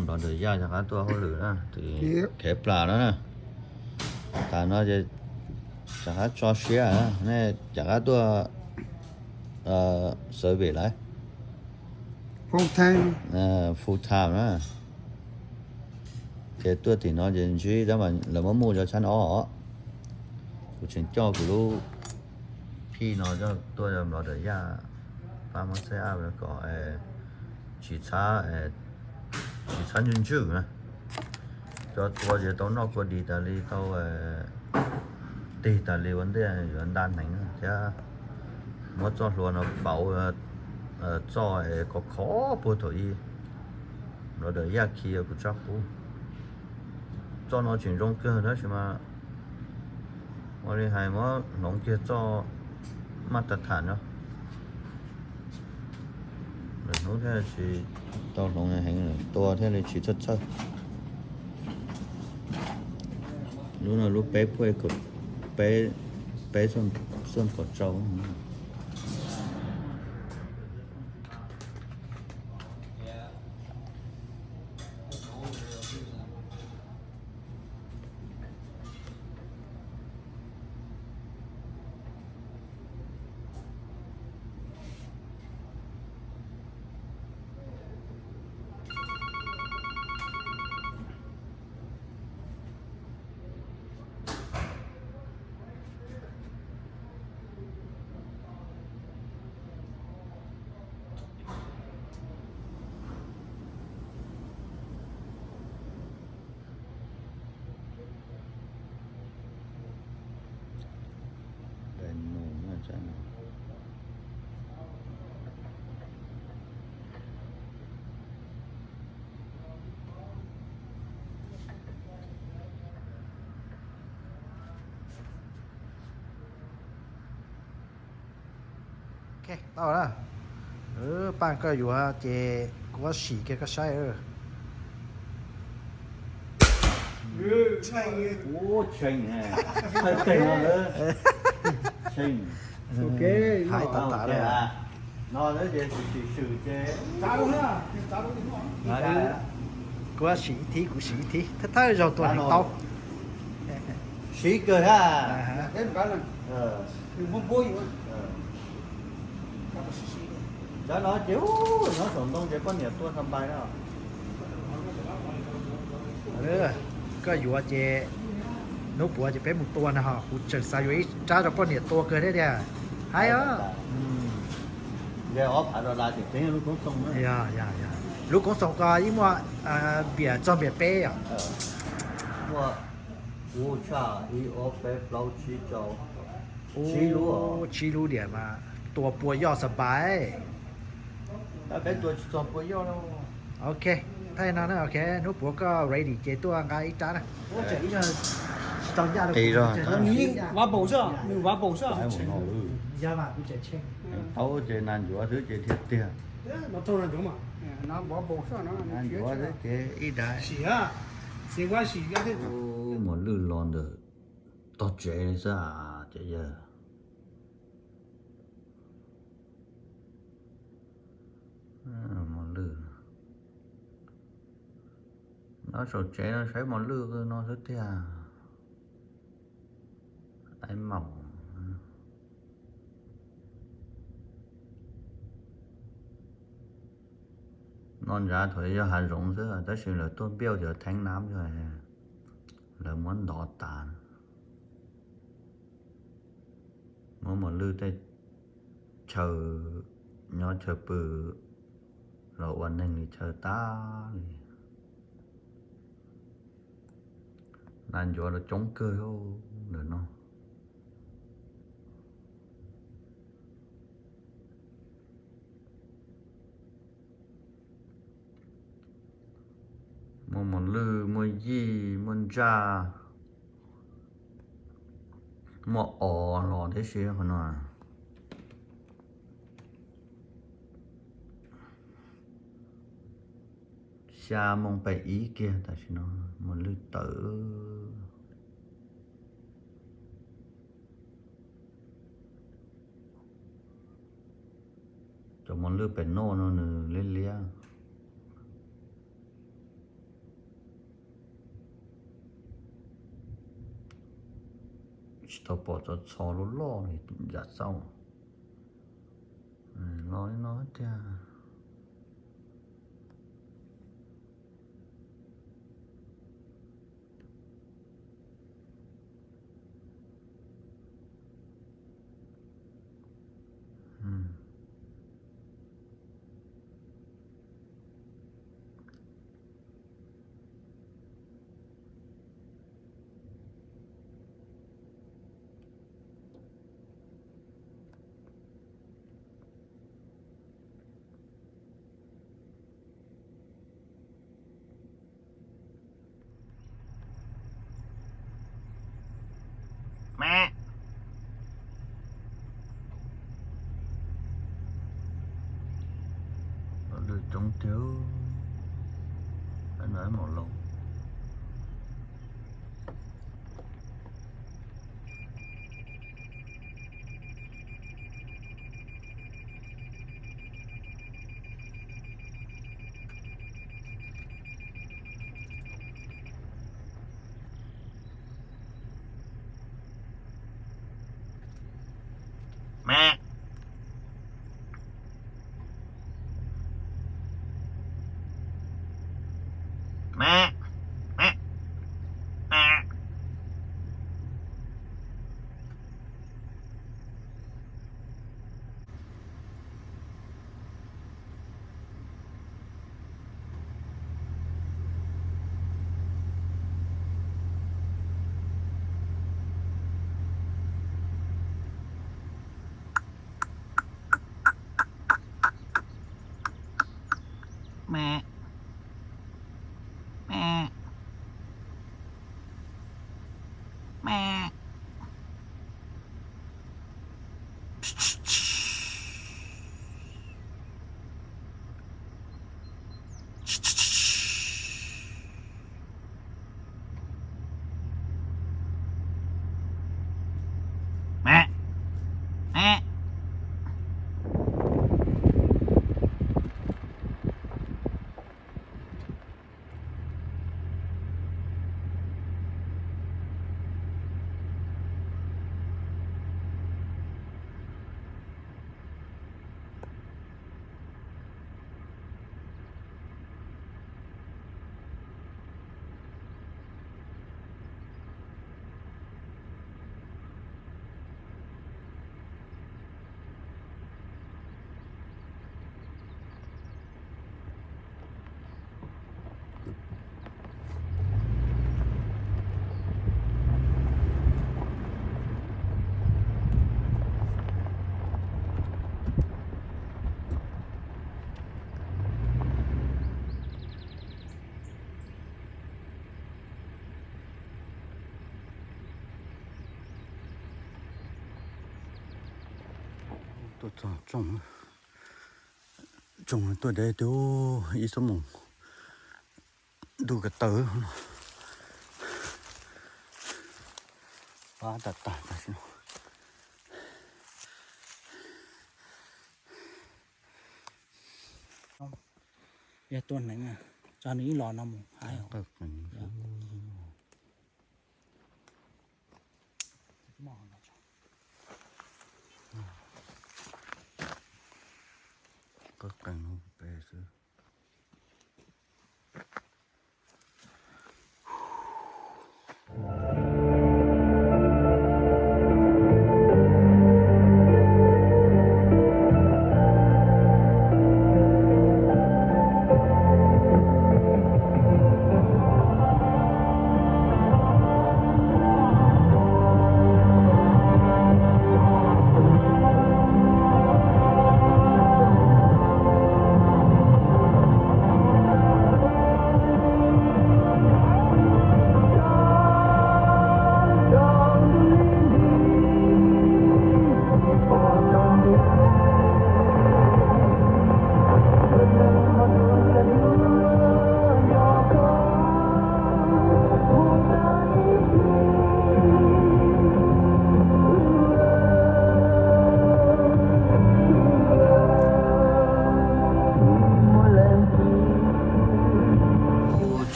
Nplov Ntawm Yaj rov qab tuaj hauj lwm na, tim Khev Plas no na. Tas no ces rov qab tso siab na, nej rov qab tuaj service lawm, full time na. Ces tuaj tim no ces ntsib tab mas lawv muab mus rau tshab no os. Kuv tseem coj kuv lub phij no tuaj Nplov Ntawm Yaj pab muab set up kom tsis txhab, tsis txhab ntswj ntswj na. Cov tua ces tau noj kua dis tas li, tau tig tas li ua ntej yuav nta hneev thiab. Muab txoj hlua no pauv txoj es khov khov puag thaum ub. Nplov Ntawm Yaj khi kuv tsaib qub. Txoj no tseem zoo kawg tab sis mas ua li hais muab hloov kiag txoj maj tas tham no. Lwm hnub thiaj tsis tau hloov heev, tua thiaj li tsis txhawj txhawj. Lub no lub peb puj, peb, peb xuam kaum rau. Tau na. Paj koj yuav ces kuv sim kiag koj saib. Kuv sim ib thib, kuv sim ib thib, thawj thawj zaug tua heev tau. Siv kawg ha. Cov no ces nyob saum ntoo ces poj niam tua xa npais na. Koj yuav ces hnub puav ces peb mus tua na ho, kuv tseem xav yuav ib rab rau poj niam tua kawg thiab tiag. Haib os. Lub koob xoos ko yeej muaj npias txog npias peb os. Muaj ub tshaj ib ob peb plaub tsib rau, tsib lub, tsib lub diam mas tua pua yoj xa npais. Peb tua tsis txog pua yoj. Ok, thaij no na, ok, hnub puav koj ready ces tuaj nqa ib rab na. Qis zog. Nws yeej vav paus xwb, nws vav paus xwb. Tau ces nas ncuav xwb ces tiag tiag. Nas ncuav xwb ces ib daim. Muas lwj los ntawm tog tsev li xwb ces yawg. Muas lwj. Nyob saum tsev no saib muas lwj no xwb tiag. Aib maum. No ntsav thaum yog hav zoov xwb tab sis lawv tuaj npiaj cov theeb nab yog lawv muab ntov tas. Muab muas lwj tej chaw nyob chaw pw los ua neeg li chaw tag li. Nas ncuav los coob kawg ntawm no. Muaj muas lwj, muaj yij, muaj ntsaj, muaj os los tib si qhov no. Xya moo pem ib kiag tam sim no muas lwj tawm. Cov muas lwj pem noj no nws liab liab. Tau pom txhov txhov loj loj li yam xauj. Los li no tiag. Lwm coob tiag, no maum laus. Tuaj txog tsooj, tsooj tuaj deb tiag, ib xuab moos ntuj ko taw. Pab tag tag tam sim no. Yog tua hneev, tso nws ib los no mus hais. Qawj qees no pem xwb.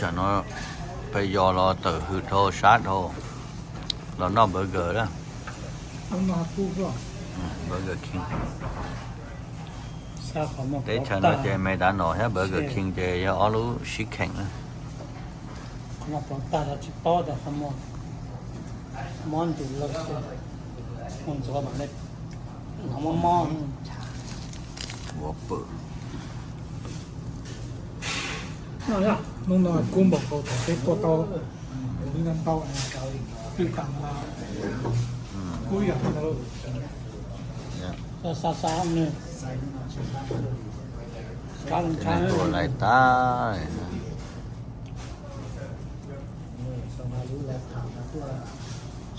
Tsam no peb yos los tawm hws dhau sab dhau, los noj burger na. Burger King. Teb chaws no ces McDonald thiab Burger King ces yog ob lub sib kheem na. Mob ntws lawm, mus ntxuav mam li, no mob mob. Hnub no kub npaum nkaus thaum peb tuaj tau, li no ntau, twj tas no, kub yam no. Xa xa, tus neeg tuaj lais tas.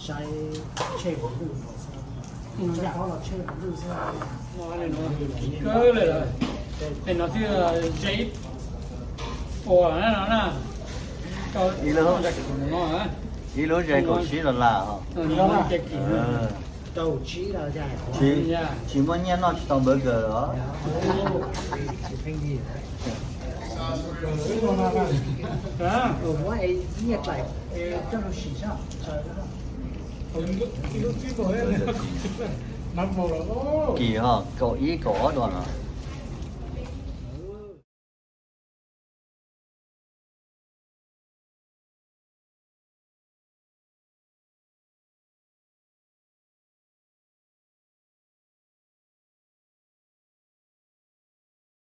Saib tshem tus lwj, tshem tus lwj xwb. Kawg li lawm. Es no twb ze ib puas no na. Ib lub, ib lub ze kaum tsib dollar os. Tsis, tsis muaj nyiaj noj tsis tau burger los? Kim ho kaum ib kaum ob dollar.